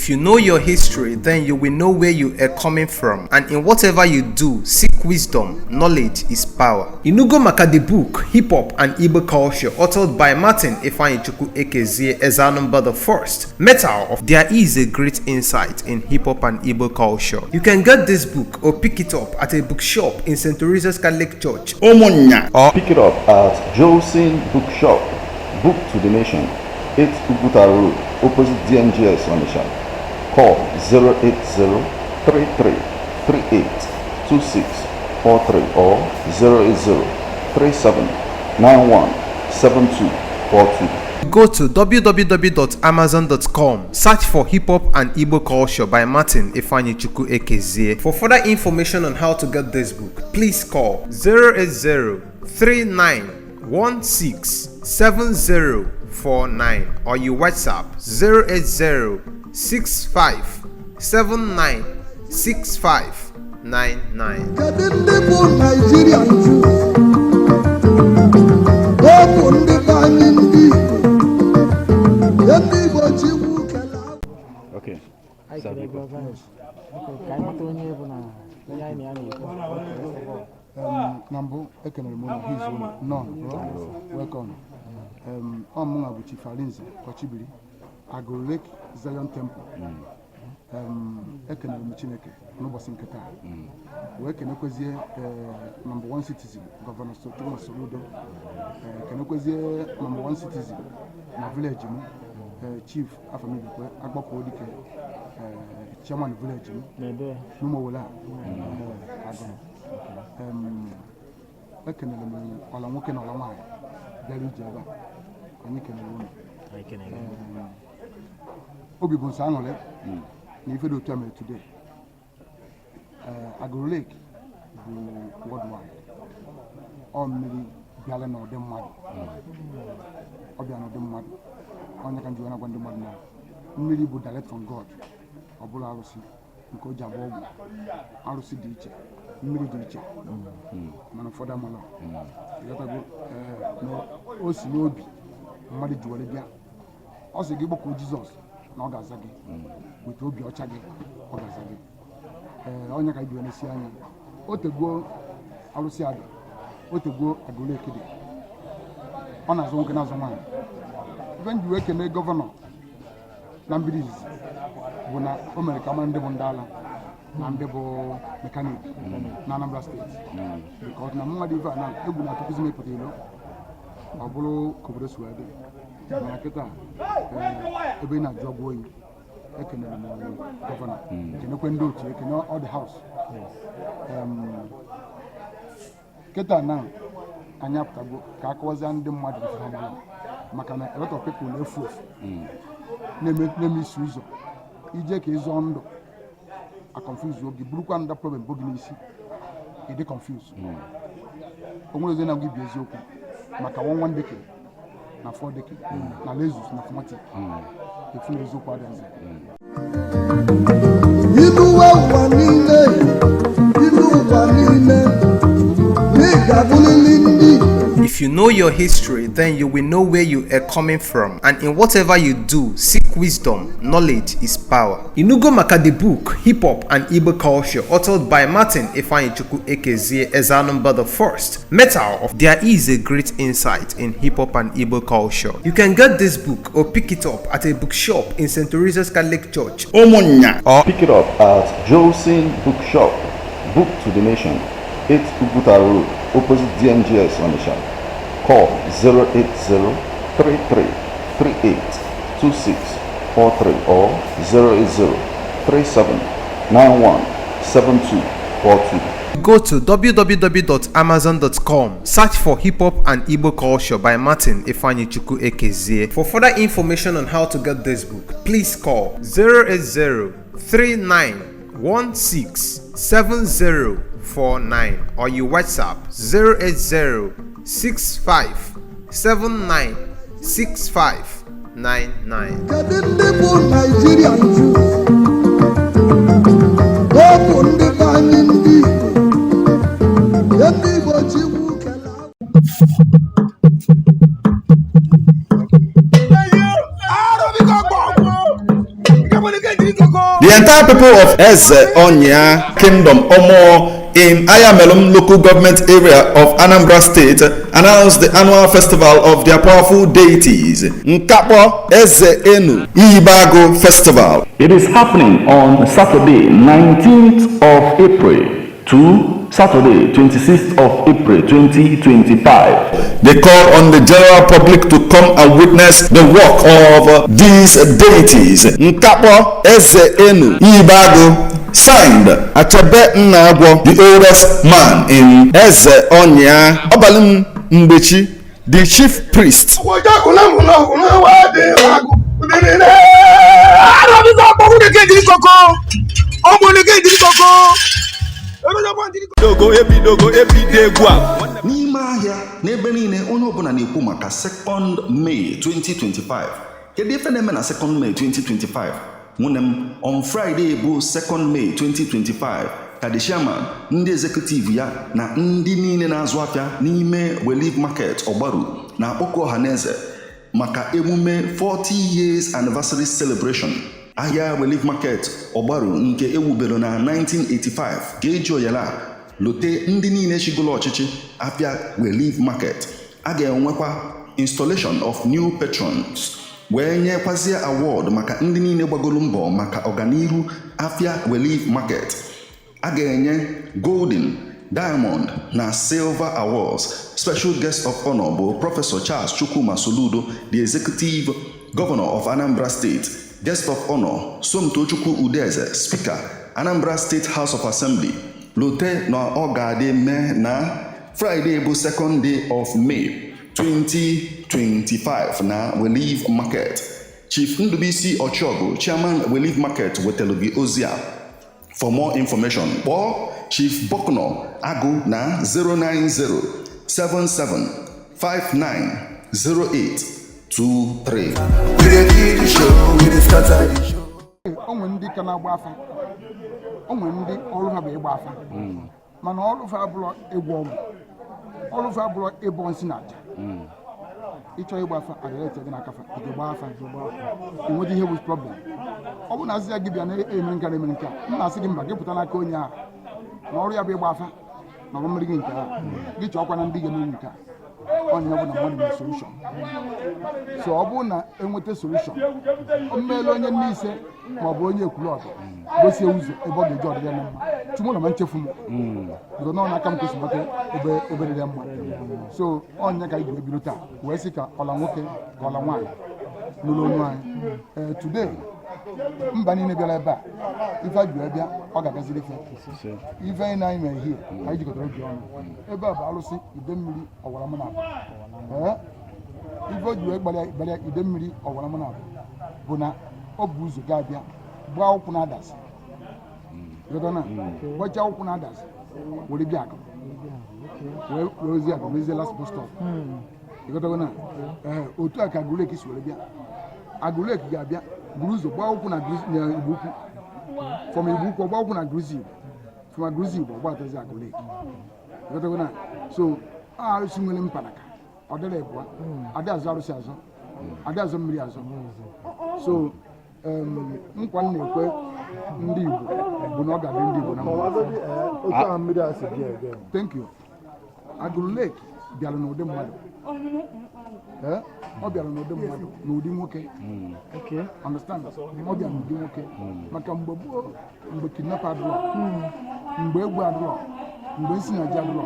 If you know your history, then you will know where you are coming from. And in whatever you do, seek wisdom. Knowledge is power. Inugo maka the book, Hip Hop and Igbo Culture, authored by Martin Ifeanyichukwu Ekezie Ezanumba the First. Metal of There is a great insight in hip hop and Igbo culture. You can get this book or pick it up at a bookshop in St. Teresa's Catholic Church Ụmụnnya. Or Pick it up at Jolson Bookshop, Book to the Nation, 8 Uguta Road, opposite DMGS Onitsha. Call 080 33 38 26 43 or 080 37 91 72 42. Go to www.amazon.com, search for Hip Hop and Igbo Culture by Martin Ifeanyichukwu Ekezie. For further information on how to get this book, please call 080 3916 7049 or you WhatsApp 080 65 79 65 99. Kedu ndị bụ Naijiria nju? Ọ bụ ndị be anyị, ndị Igbo, ndị Igbo Chukwu kele. Okay. Anyị kere gị ọzọ. Biko, ka anyị mata onye bụ na onye anyị na ya na-ekwu, first of all. Na mbụ, ekenere m unu his unu nọn, welcome. Ọ mụnwa bụ Chief Arinze Ọchibiri, Agụrụ Lake Zion Temple. Ekenere m Chineke n'ụbọchị nke taa, wee kenekwezie number one citizen, Governor Chukwuma Soludo. Kenekwezie number one citizen na village m, Chief Afamibekwe Agbakwo Dike, chairman village m. N'ebe? N'Ụmụowele a, Agụrụ. Ekenere m ọla nwoke na ọla nwaanyị bịara ije ebe a. Anyị kenere unu. Anyị kenere gị. Obi bụ nsọ aṅụrị na ife dị otu a mere today. Agụrụ Lake bụ worldwide. Ọ mmiri bịara n'ụdị mmadụ, ọ bịa n'ụdị mmadụ. Onye ka m ji wee na-agwa ndị mmadụ na mmiri bụ direct from God. Ọ bụla arụsị nke o ji agba ọgwụ. Arụsị dị iche, mmiri dị iche, mana ụfọdụ amala. Ịghọtago? Ee, na o si n'obi mmadụ ji were bịa. Ọ sị gị gbakọọ Jizọs na ọ ga-aza gị. Weta obi ọcha gị, ọ ga-aza gị. Ee, onye ka anyị ji wee nesi anya. O tegbuo arụsị adị, o tegbuo Agụrụ Eke dị. Ọ na-azụ nwoke, na-azụ nwaanyị. Ife m ji wee kene governor na mbido izizi bụ na o mere ka mara ndị bụ ndị ala na ndị bụ mechanic na Anambra State, because na mmadụ ife a na egwu na-atụkụzi m ịpụta ilo. Ọ bụrụ ka obodo si wee dị, mana kịta, ee, ebe ị na-ajụ ọgwụ oyi. Ekenere m governor, kenekwe ndị otu, ekene all the house. Kịta na anyị apụtago ka akọwazie ndị mmadụ ife ha bụ, maka na a lot of people na-efu efu, na-eme isi ụzọ ije ka ịzọ ndụ a, confuse gị, burukwa nda problem bụ gị n'isi, ịdị confuse. O nwere ozi na-agwa ibi eziokwu maka one one decade na 4 decade na Lexus na 4matic efu na eziokwu adịghịzi. Iluwe ụwa niile, ilu ụwa niile, ị ga-abụrịrị ndị Igbo. If you know your history, then you will know where you are coming from. And in whatever you do, seek wisdom. Knowledge is power. Inugo maka the book, Hip Hop and Igbo Culture, authored by Martin Ifeanyichukwu Ekezie Ezanumba the First. Metal of There is a great insight in hip hop and Igbo culture. You can get this book or pick it up at a bookshop in St. Teresa's Catholic Church Ụmụnnya. Or Pick it up at Jolson Bookshop, Book to the Nation, 8 Uguta Road, opposite DMGS Onitsha. Call 080 33 38 26 43 or 080 37 91 72 42. Go to www.amazon.com, search for Hip Hop and Igbo Culture by Martin Ifeanyichukwu Ekezie. For further information on how to get this book, please call 080 3916 7049 or you WhatsApp 080 65 79 65 99. Kedu ndị bụ Naijiria nju? Ọ bụ ndị be anyị, ndị Igbo, ndị Igbo Chukwu kele. Arụ, biko, gbọ. The entire people of Eze Onya Kingdom Omo in Ayamelum local government area of Anambra State announced the annual festival of their powerful deities, Nkakpo Eze Enu Iyibago Festival. It is happening on Saturday, 19th of April to Saturday, 26th of April 2025. They call on the general public to come and witness the work of these deities. Nkakpo Eze Enu Iyibago. Signed, Achebe Nnagwo, the oldest man in Eze Onya, Obalim Mgbechi, the chief priest. N'ime ahịa n'ebe niile, onye ọbụla na-ekwu maka 2nd May 2025. Kedu ife na-eme na 2nd May 2025? Nwunye m, on Friday bụ 2nd May 2025 ka the chairman, ndị executive ya na ndị niile na-azụ afịa n'ime Relief Market Ọgbaru na-akpọkọ ọha na eze maka emume 40 years anniversary celebration. Ahịa Relief Market Ọgbaru nke ewubere na 1985 ga-eji oyala lote ndị niile chigolo ọchịchị afịa Relief Market. A ga-enwekwa installation of new patrons, wee nyekwazie award maka ndị niile gbagoro mbọ maka ọganihu afịa Relief Market. A ga-enye golden, diamond na silver awards. Special guest of honor bụ Prọfesọ Charles Chukwuma Soludo, the executive governor of Anambra State. Guest of honor, Somtochukwu Udeze, Speaker, Anambra State House of Assembly. Lote na ọ ga-adị mee na Friday bụ 2nd day of May 2025 na Relief Market. Chief Ndubisi Ochiogu, Chairman, Relief Market, wetara gị ozi a. For more information, kpọọ Chief Bokno Agụ na 090 77 59 08 23. We dey kill the show, we dey scatter the show. O nwere ndị ka na-agba afa, o nwere ndị ọrụ ha bụ ịgba afa, mana ọrụ fa abụrọ ịgwọ ọgwụ, ọrụ fa abụrọ ịbọ nsị na aja. Ịchọ ịgba afa, adirect gị n'aka fa, ị ga-agba afa, ị nweta ihe bụ problem. Ọ bụ na asị ya gị bịa na-emere nke a, na-emere nke a, m na-asị gị mba, gị pụta n'aka onye ahụ na ọrụ ya bụ ịgba afa na ọ mmiri gị nke a, gị chọọkwa na ndị ga-emeri nke a. Onye bụ na mmadụ nwere solution. So ọ bụrụ na enweta solution, o meela onye nne ise ma ọ bụ onye ekwulọdụ gosie ụzọ ebe ọ ga-eji ọdịdị ya na mma. Chukwu na ma nchefu m bido nọ n'aka m ka o si nweta ebe ebe dị ya mma. So ọnya ka anyị ji ebido taa wee sị ka ọla nwoke ka ọla nwaanyị nụrụ onu anyị. Ee, today mba niile bịara ebe a, ife a ji wee bịa, ọ ga-agaziri ife ife anyị na anyị mere hie. Anyị jikọtara obi ọnụ. Ebe a bụ arụsị ide mmiri ọwara mụ na abụ. Ee, ife o ji wee gbalịa gbalịa ide mmiri ọwara mụ na abụ bụ na ọ bụ ụzọ ga-abịa gbaa ụkwụ na adasị. Ịghọta na gbachaa ụkwụ na adasị were bịa akụ wee wee ozi akụ mezie last bus stop. Ịghọtago na ee, otu a ka Agụleki si were bịa. Agụleki ga-abịa buru ụzọ gbaa ụkwụ na na Igbo Ukwu. From Igbo Ukwu, gbaa ụkwụ na Agụlụzi Igbo. From Agụlụzi Igbo, gbatazi Agụleki. Ịghọtago na so ọ arụsị nwere mpanaka, ọ dịrị ịbụa, adị azụ arụsị azụ, adị azụ mmiri azụ. So nkwa m na-ekwe ndị Igbo bụ na ọ ga-adị ndị Igbo na mma. Otu a mmiri a si bịa again. Thank you. Agụrụ Lake bịara n'ụdị mmadụ. Ee, ọ bịara n'ụdị mmadụ, n'ụdị nwoke. Understand? Ọ bịara n'ụdị nwoke maka mgbe gboo, mgbe kidnap adịrọ, mgbe egwu adịrọ, mgbe nsi na ji adịrọ,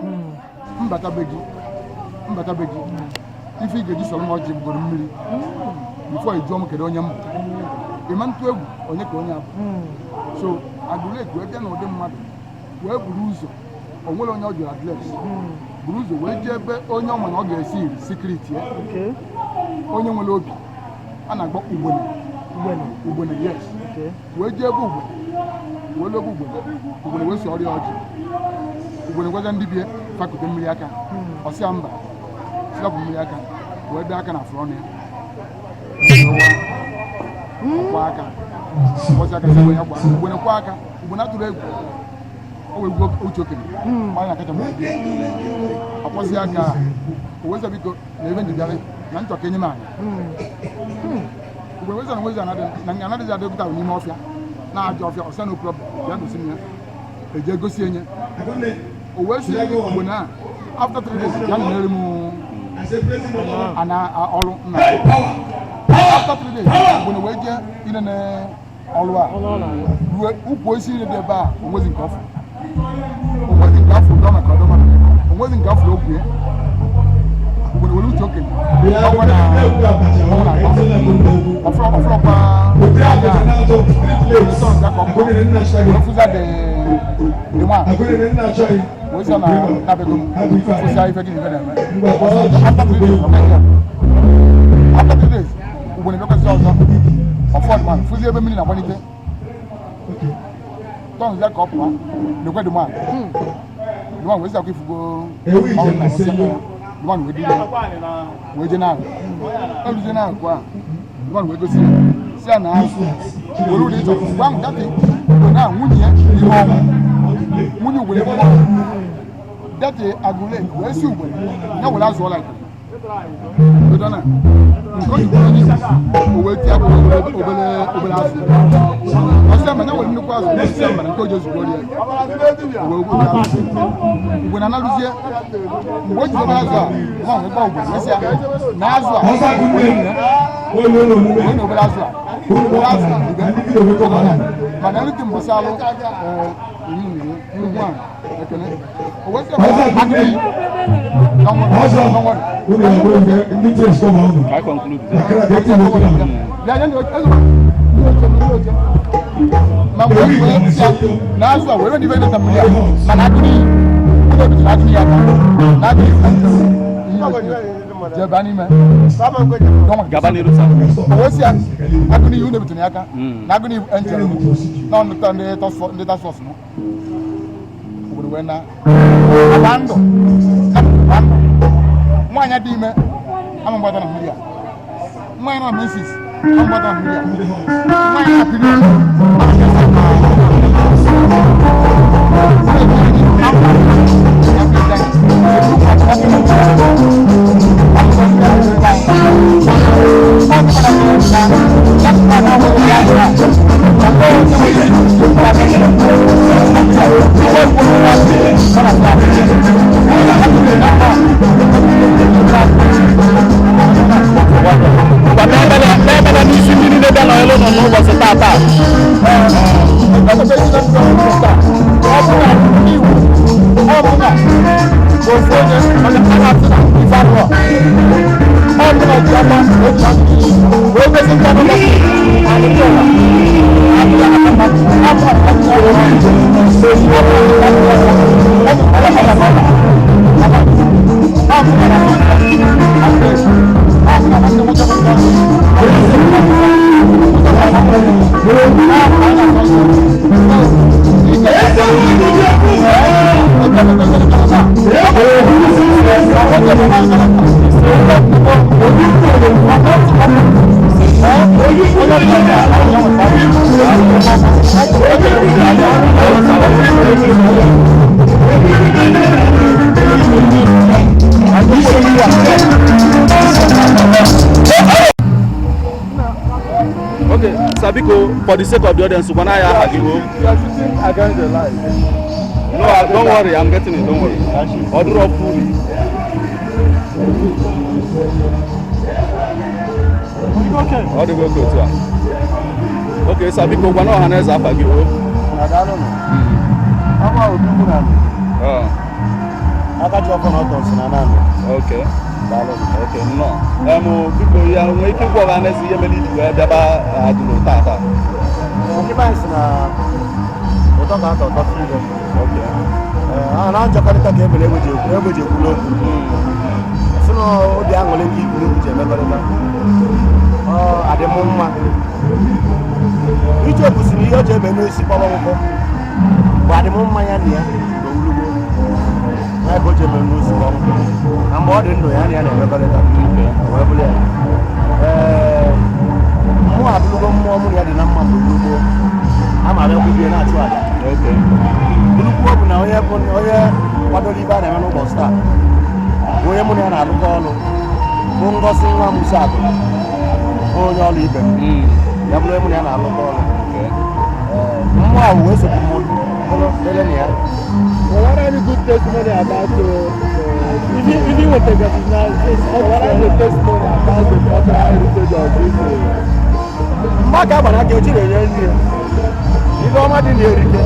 mbata be gị, mbata be gị, ife ị ga-eji sọrọ m ọjị bụgoro mmiri before ị jụọ m kedu onye m bụ. Ịma ntụ egwu onye ka onye abụ. So Agụleki wee bịa n'ụdị mmadụ, wee buru ụzọ, o nwere onye ọ jụrụ address, buru ụzọ wee jee ebe onye ọ ma na ọ ga-esi iri secret ya, onye nwere obi a na-akpọ Ugbene. Ugbene. Ugbene, yes. Wee jee ebe Ugbene, wee lobe Ugbene. Ugbene wee so ọrịa ọjị. Ugbene gwaza ndị bie fakute mmiri aka, ọsịa mba, silapụ mmiri aka, wee bịa aka na afụrụ ọnụ ya kwa aka, kwọsị aka, sị ya kwa Ugbene kwa aka. Ugbene atụrụ egwu, o wee gwuo uche okenye onye na-akacha mgbe bịa akwọsị aka. O weza biko na ebe njibịara na nchọ ka enye m anya. Ugbene weza na weza na anaghịzi adịpụta n'ime ọfịa. Na-ajọ ọfịa ọsịa, no problem, bịa gosi m ya. Eje gosi enye, o wee si mgbe na after 3 days ya nere m ana ọrụ nna. After 3 days, mgbe na wee jee inene ọrụ a, ruo ukwu osisi niile dị ebe a, onwezi nke ọfụ, onwezi nke afọ dọ maka ọdọ maka onwezi nke afọ okwu ya. Mgbe were uche okenye ọgwa na ọgwụ na akpọ ọfụrọ ọfụrọkwa nsọ nza ka ọkpọ wee fụza the man wee sị na nabego m fụsa ife gị na ife na-eme. After 3 days, ọ gaghị ya. After 3 days, ugboro emekwasị ọzọ ọfọdụ man fụzi ebe mmiri na-agbalite tọnzịa ka ọ pụọ lekwe the man. The man wee sị akwa ifugo ọrụ na ọsị. The man wee duru ya wee jee n'ahụ eruzie n'ahụ a, the man wee gosi ya si ya na azụ were ụdị ịchọ mgbe ahụ dati mgbe na nwunye ya ihe ọnwụ nwunye ugboro ebe ọnwụ dati agụle wee si ugboro ya were azụ ọla ikere bido na nke o ji bụrụ onye Igbo, o wee tie aka obere obere obere azụ ọsị ama ya were nnukwu azụ osisi ama nke o ji ozugbo rie, o wee obere azụ mgbe na analụzie mgbe o ji obere azụ a nwa nwee gba ugbo wee sị ya na azụ a wee na obere azụ a obere azụ ibe mana nri dị mbọsị alụ nnukwu ahụ ekele o wee sị ya agụ iyi n'ọnwa. Can I conclude there? Ya ya ma mgbe e wee sị ya na azụ a were n'ibe na mmiri a mana agụ n'iyi ụlọ ebitụrụ agụ n'iyi aka na agụ n'iyi jee baa n'ime. Gaba n'iru, sir. O wee sị ya agụ n'iyi ụlọ ebitụrụ ya aka na agụ n'iyi angel na ndị task force mụ obodo wee na agba ndụ agba ndụ nwaanyị dị ime ama mgbata na mmiri a, nwaanyị nọ menses ama mgbata na mmiri a, nwaanyị na period ama. N'ebele n'isi ndị niile bịa nọnyere ụnụ n'ụbọchị tata. Okay, sir, biko, for the sake of the audience, gwana ya aha gị o. You are shooting against the light. No, don't worry, I'm getting it, don't worry. Ọ dịrọ fully. Ọ dịgo oke otu a. Okay, sir, biko, gwana ọha na eze afa gị o. Ama obi mụ na Ah, aka ji ọkụ na ọtọ si na naanị. Okay. Okay, nnọọ. Biko, ya nwee ike ịgwa ọha na eze ihe mere iji wee bịaba Agụlụ tata. Ndị be anyị si na ụtọ ka atọ ụtọ filo. Okay. A na njọkọrịta ka ebere egbe ji ekwu egbe ji ekwulu okwu. Si na obi aṅụrị ka ikwu okwu ji emekọrịta. Ọ adị m mma. Iche kwụsịrị ihe o ji ebe n'isi kpọrọ nkwụ bụ adị m mma ya na ya na owulugo. Ya ka o ji ebe n'isi kpọrọ nkwụ. Na mgbe ọ dị ndụ ya na ya na-emekọrịta. O wee bụrụ ya. Ee, mmụọ abụrụgo mmụọ mụ na ya dị na mma mgbe gboo. A ma abịa kwubie na-achụ àjà. Okay. Nnukwu ọ bụ na onye bụ onye kwadoro ibe a na-eme n'ụbọchị taa bụ onye mụ na ya na-arụkọ ọrụ bụ Ngozi nwa Musa Akụ, bụ onye ọrụ ibe m, ya bụrụ onye mụ na ya na-arụkọ ọrụ. Okay. Ee, Mmụọ ahụ wee sokwu m bụrụ lele na ya. Kọwara anyị good testimony about ife ị nwetagasị na kọwara anyị the testimony about the cultural heritage of this. Mgbe ka agbara aka echi na-enye nri ya, ife ọma dị na-erike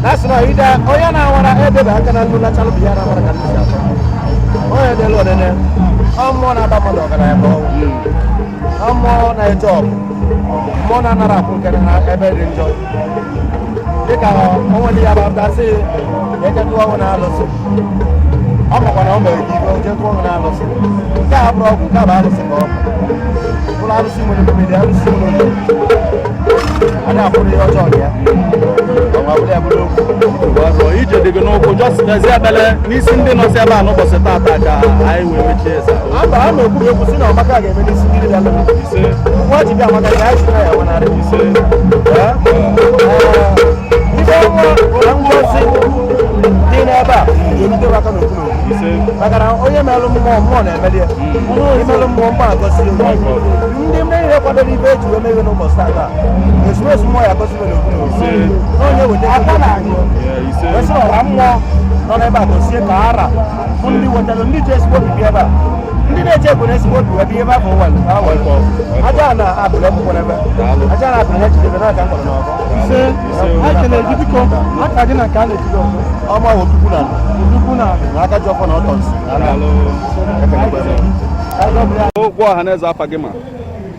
na asị na ide onye na-awara edebe aka na ndụ nachalụ bụ ya na-awara ka ndị si atọ onye delu ọdene. Ọ mmụọ na-aba mmadụ ọgaranya ka ọ bụ. Ọ mmụọ na-eche ọgụ, mmụọ na-anara akwụ nke na ebe dị njọ, dịka onwe dị ya bụ apụta sị eje tụọ ọgwụ na alụsị. Ọ makwa na o mere gị ibe o jee tụọ ọgwụ na alụsị. Nke a bụrụ ọgwụ, nke a bụ alụsị ka ọ bụ bụrụ alụsị nwere mmiri, alụsị nwere obi a na-akwụrụ ihe ọjọọ na ya ọnwa bụrụ ya bụrụ okwu. Ọzọ ije dị gị n'ụkwụ, just n'ezi ekpele n'isi ndị nọsi ebe a n'ụbọchị taata ka anyị wee mechie sa. Aba a na-ekwu ekwu sị na ọmaka ga-eme n'isi ndị bịara. Ise. Nwa ji bịa amaka ga anyị si na ya nwanarị. Ise. Ife ọnwa na ngozi dị n'ebe a ga-erute aka n'okwu n'okwu. Ise. Maka na onye melụ mmụọ, mmụọ na-emeli ya. Imelụ mmụọ, mmụọ agọzi ya. Ndị niile kwadoro ibe eji wee meghe n'ụbọchị tata, ezumezu mmụọ ya agọzi ibe n'okwu n'okwu. Ise. Na onye weta aka na anyị Yeah, ise. wesị ọra mmụọ nọ n'ebe a gosie ka ara bụ ndị wetara, ndị ji ezigbo obi bịa ebe a, ndị na-eche egwu na ezigbo obi wee bịa ebe ahụ were ha were aja na abụrụ ekwukwo n'ebe aja na abụrụ ya jidebe n'aka m gwara n'ọgọ. Ise, anyị kelere gị, biko aka gị na nke a na-ejide ọzọ. Ọma okpukpu na Nnukwu na na aka ji ọfọ na ọtọ nsị. Daalụ. Okwu ọha na eze, afa gị ma?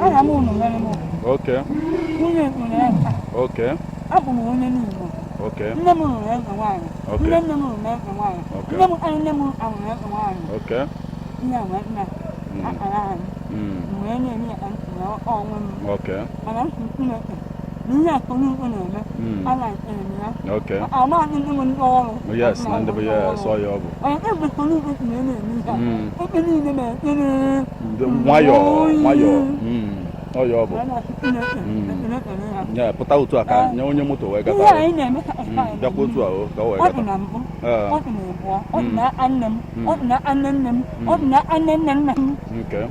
Aha m unu mere m. Nwunye nwere eze. Abụ m onye n'Igbo. Nne m rụrụ eze nwaanyị. Nne nne m rụrụ eze nwaanyị. Nne m anyị nne m arụrụ eze nwaanyị. Ihe a wee nna akara anyị. M wee na-eme ya ka ntị na onwe m. Mana ntị Chineke na ihe a Soludo na-eme ana eme ya. Amaghị ndị m ndị ọrụ. Yes, na ndị bụ yes, ọ ya ọ bụ. Onye ebe Soludo si na na-eme ihe a. Ekpe niile ma ekpere. Nwayọọ nwayọọ. Ọ ya ọ bụ. Wee na-asị Chineke ekele ekele ya. Ya pụta otu a ka nye onye moto wee Ihe gata. anyị na-eme ka anyị Bịakwa otu a o ka o wee ọ dị gata. na mbụ, ọ dị na ịbụọ, ọ dị Mm. na aka nne m, ọ dị na aka nne nne m, ọ dị na aka nne nne nna m. Okay.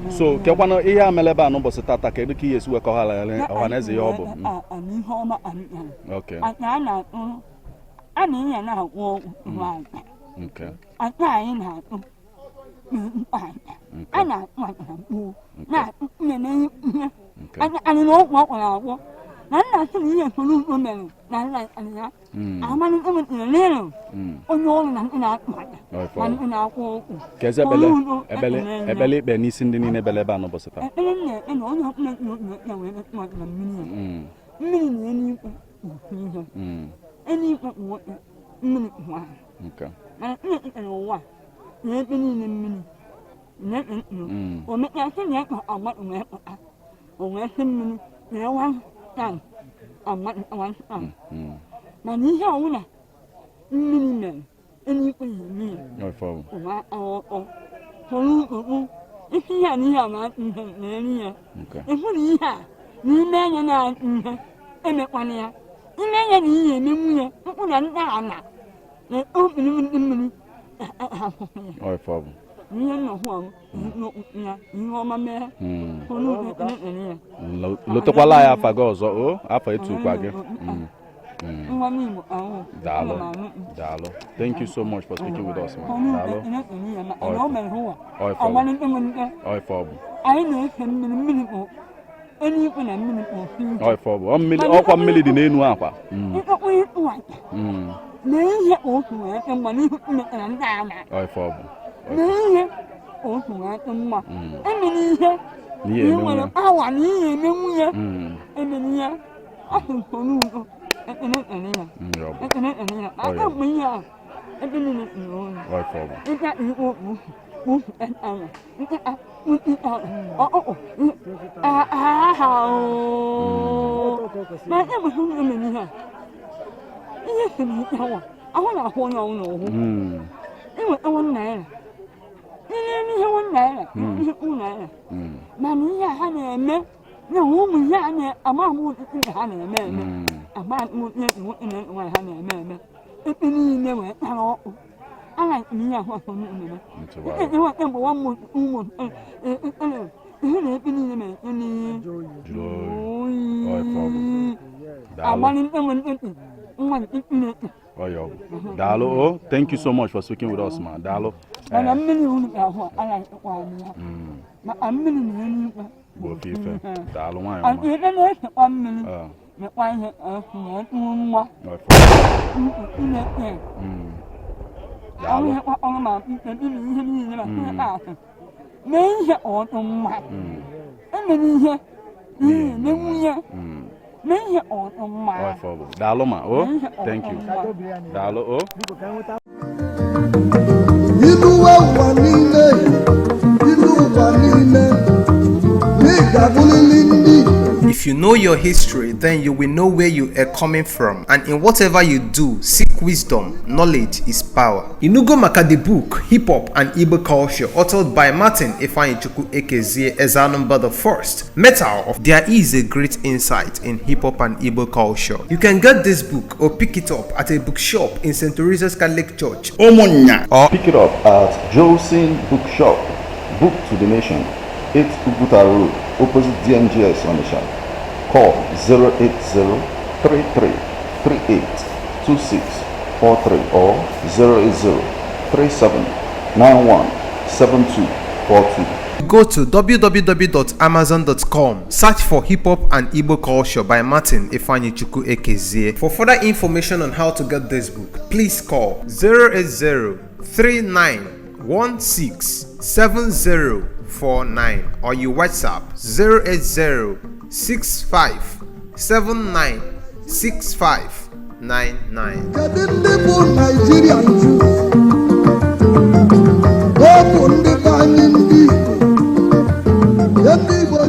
So kekwanụ ihe a mere ebe a n'ụbọchị tata, kedu ka ihe esi wekọ ọha na eze ihe ọ bụ? Ana ihe ọma anyị mere. Aka a na-atụ a na-enye na-agwọ ọgwụ bụ aka. Aka anyị na-atụ na-ekpo aka. A na-atụ aka na mkpụrụ na-atụ ihe na ihe. Aka anyị na ọgwụ ọ gwọrọ agwọ. Na nna sị na ihe Soludo mere na nna anyị ya. Amalite m tinyere n'elu onye ọrụ na ndị na-atụ aka ma ndị na-akwụ ụkwụ. Kezi ekpele Soludo ekpele ekele ya. Ekpele ikpe n'isi ndị niile bịara ebe a n'ụbọchị taa. Ekpere m na-ekpe na onye ọbụla ji obi ọcha wee metụ aka na mmiri a. Mmiri na eluigwe bụ ofu ihe. Eluigwe bụ nwoke, mmiri bụ nwaanyị. Mana Chineke kere ụwa na ebe niile mmiri na-eke mkpụrụ. O mechaa sị na ya ka agbatụ wee pụta. O wee sị mmiri na one time agbatụ one time. Mana ihe ọbụla mmiri mere, eluigwe na-eme ya. Ọ ife ọ bụ. Ụwa ọtọ. Soludo bụ isi ihe a na ihe a na-atụ ihe na-eri ya. Ịhụ na ihe a n'ime anya na-atụ ihe emekwana ya. Ime anya na ihe eme nwunye mkpụ na ndị ala na okpiri ndị mmiri ahụhụ ya. Ọ ife ọ bụ. Ihe nnọhụ ahụ n'okpukpe ya ihe ọma mee. Soludo ekele ya. Lotekwala anyị afa gị ọzọ o, afa etukwa gị. Nwa m Igbo ahụ. Daalụ. Ana m anụ. Daalụ. Thank you so much for speaking with us, ma. Soludo Daalụ. ekele ekele ya maka na o mere ụwa. Ọ ife ọ bụ. Ọmalite m nke Ọ ife ọ bụ. anyị na-efe mmiri, mmiri bụ eluigwe na mmiri bụ ofu ihe. Ọ ife ọ bụ. Ọ mmiri, ọkwa mmiri dị n'enu akwa. Ịkpọkpọ ịtụ aja mee ihe otu wee dị mma n'ihu Chineke na ndị ala. Ọ ife ọ bụ. Mee ihe otu wee dị mma. Emere ihe N'ihe na ị eme nwere nwunye. awa na ihe eme nwunye. Emere ihe ọ sị Soludo ekele ekele ya. Ya ọ bụ. Ekele ekele ya. Ọ ya. Aka mgbe ihe a ebe niile tụrụ oyi. Ọ ife ọ bụ. Ịga ikpo okpu kpufu ala nkịta nkịta ọkụkọ aha ooo. Ma e bụ Soludo mere ihe a ihe siri ike awa ahụ na-ahụ onye ọbụla ọhụ. Inweta ₦1, ihe n'ihe ₦1, ihe ₦2. Mana ihe a ha na-eme na ụmụ ihe a na-ama ama ụdị nke ha na-eme eme ama ama ụdị nwoke na nwaanyị ha na-eme eme ekpe niile wee tara ọkụ ala ihe ahụ ọsọ na-eme. Nsogbu adịghị. Nke nwoke bụ one month, 2 months, ihe na ekpe niile mere ekpe niile Jụrụ oyi. Ọ ife ọ bụ. Daalụ. Agbali mkpụrụ mkpụrụ nwa mkpụrụ. Ọ ya ọ bụ. Daalụ o. Thank you so much for speaking with us, ma. Daalụ. Mana Eh, mmiri unu ga-ahụ anaghị ekwe anyị ya maka mmiri na-enye ikpe. Bụ ofe ife. Daalụ, nwaanyị ọma. Ebe na-esekwa mmiri Ah, mekwa ihe efu na eturu nwa ọ ife. na-ekpe. Daalụ. Ọrụ ọrụ ma mkpebi na ihe niile ma ihe asị mee ihe ọdụ mma emere ihe ihe eme nwunye mee ihe ọdụ mma. Ọ ife ọ bụ. Daalụ, ma o. Mee ihe ọdụ Thank you. mma. Daalụ o. Ilu ụwa niile, ilu ụwa niile, na ị ga-abụrịrị ndị Igbo. If you know your history, then you will know where you are coming from. And in whatever you do, seek wisdom. Knowledge is power. Inugo Maka the book, Hip Hop and Igbo Culture, authored by Martin Ifeanyichukwu Ekezie Ezanumba the First. Metal of There is a great insight in hip hop and Igbo culture. You can get this book or pick it up at a bookshop in St. Teresa's Catholic Church Ụmụnnya. Or Pick it up at Jolson Bookshop, Book to the Nation, 8 Uguta Road, opposite DMGS Onitsha. Call 080 33 38 2643 or 080 37 91 7242. Go to www.amazon.com, search for Hip Hop and Igbo Culture by Martin Ifeanyichukwu Ekezie. For further information on how to get this book, please call 080 3916 7049 or you WhatsApp 080 65 79 6599. Kedu ndị bụ Naijiria nju? Ọ bụ ndị be anyị ndị Igbo. Ndị Igbo.